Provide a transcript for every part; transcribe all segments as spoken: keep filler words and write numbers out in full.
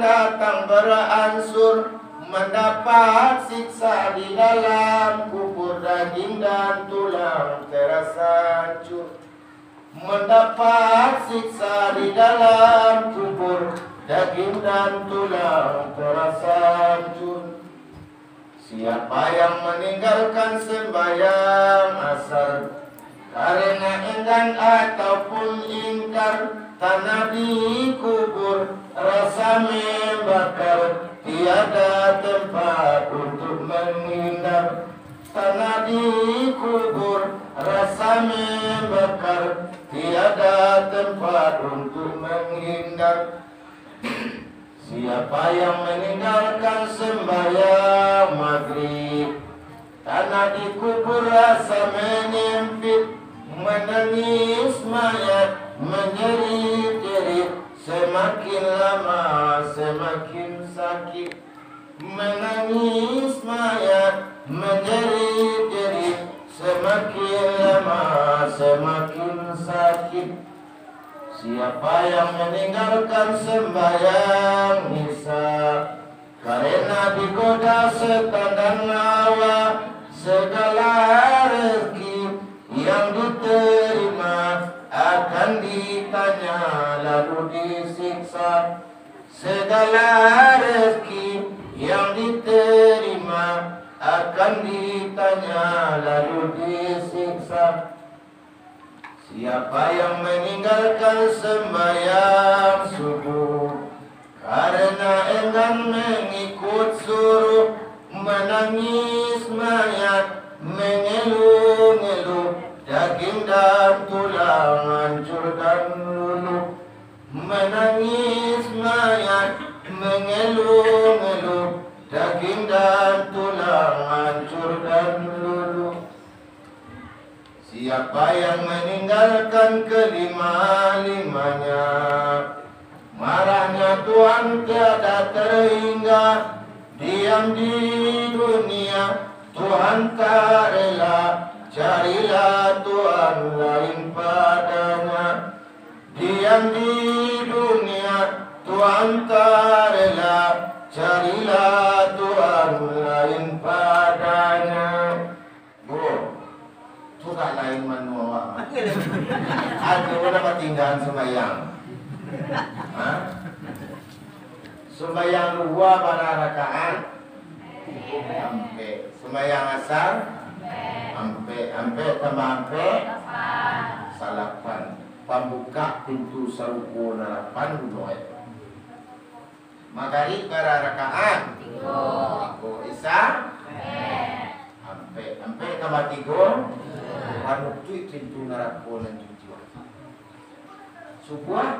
datang baransur, mandapat siksa di dalam kubur, daging dan tulang terasa hancur. Mandapat siksa di dalam kubur, daging dan tulang terasa hancur. Siapa yang meninggalkan sembahyang asar karena enggan ataupun ingkar, tanah di kubur rasa membakar, tiada tempat untuk menghindar. Tanah di kubur rasa membakar, tiada tempat untuk menghindar. Siapa yang meninggalkan sembahyang maghrib, tanah di kubur rasa menyempit, menangis mayat menjerit-jerit, semakin lama semakin sakit. Menangis mayat menjerit-jerit, semakin lama semakin sakit. Siapa yang meninggalkan sembahyang Isya karena digoda setan dan hawa, segala rezeki yang diterima akan ditanya lalu disiksa. Segala rezeki yang diterima akan ditanya lalu disiksa. Siapa yang meninggalkan sembahyang subuh karena enggan mengikut suruh, menangis mayat mengeluh-ngeluh, daging dan tulang hancur dan luluh. Menangis mayat mengeluh-ngeluh, daging dan tulang hancur dan luluh. Siapa yang meninggalkan kelima-limanya, marahnya Tuhan tiada terhingga. Diam di dunia Tuhan tak rela, carilah Tuhan lain padanya. Diam di dunia Tuhan tak rela, carilah Tuhan lain padanya. Bu, tu tak lain manu awak. Aduh, nak tinggalan sumbayang. Ha? Sumbayang duha bara rakaat? Ampek. Sumbayang asar? Ampek. Ampek tambah ampek? Salapan. Pambukak pintu sarugo nan lapan gunoe. Magarib bara rakaat? Tigo. Tigo. Isya? Ampek. Ampek tambah tigo? Panutuik pintu narako nan tujuah. Subuah?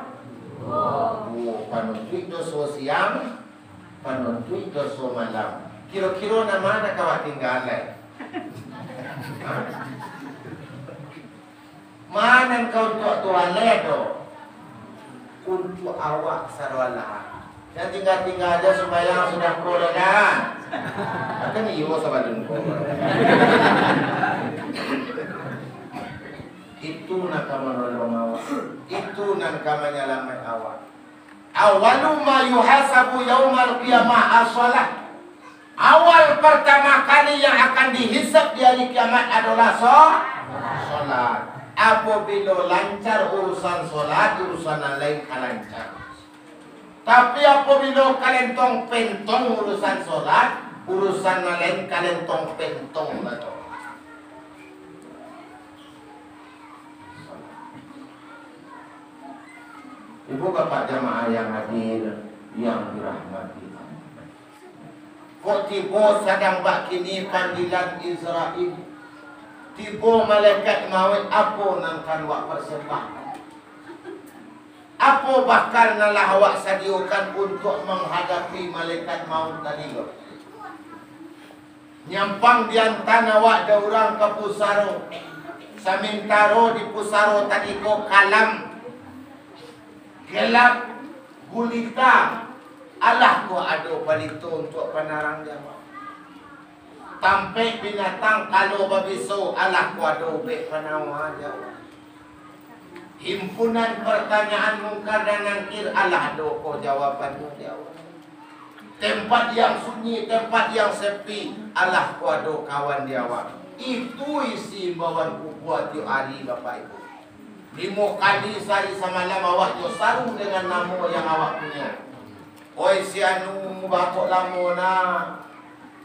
Duo. Panutuik doso siang, panutuik doso malam. Kiro-kiro nan ma nan ka awak tinggalan? Ha? Ma nan ka untuak Tuhan lai ado? Untuak awak sadoalah. Jan tingga-tingga aja sumbayang sudah ko lai dah. Akan iyo sabalun ko. Itu nan ka manolong awak. Itu nan ka manyalamaik awak. Awalu ma yuhasabu yaumal qiyamah as-shalah. Awal partama kali yang akan dihisab di hari kiamat adolah so-, solat. Apobilo lancar urusan solat, urusan nan lain ka lancar. Tapi apobilo kalentong pentong urusan solat, urusan nan lain kalentong pentong bato. Ibu bapak jamaah yang hadir yang dirahmati Allah. Kok tibo sadang bak kini panggilan Israel? Tibo malaikat mauik, apo nan ka awak persembahkan? Apo bakal nan lah awak sadiokan untuak manghadapi malaikat mauik tadi ko? Nyampang diantan awak dek urang ka pusaro, samantaro di pusaro tadi ko kalam, gelap, gulita, alah ko ado palito untuak panarang dek awak. Tampek binatang kalau babiso, alah ko ado ubek panawa dek awak. Himpunan partanyaan Mungkar dan Nangkir, alah ado ko jawabannyo dek awak. Tempat yang sunyi, tempat yang sepi, alah ko ado kawan di awak. Itu isi imbauan kubua tiok ari, Bapak Ibu. Limo kali sahari samalam awak jo saru dengan namo yang awak punyo. Oi si Anu, bakok lamo nah,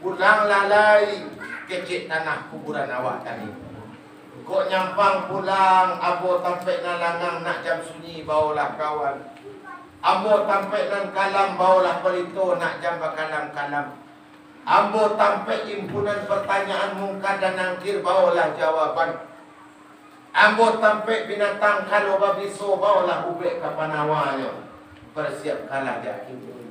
pulanglah lai, kecek tanah kuburan awak tadi. Kok nyampang pulang, ambo tampek nan langang nak jam sunyi, baolah kawan. Ambo tampek nan kalam, baolah palito nak jam bakalam-kalam. Ambo tampek impunan pertanyaan mungkar dan nangkir, baolah jawaban. Ambo tampek binatang kalau babiso, baolah ubek ka panawanyo. Persiapkanlah jak kini.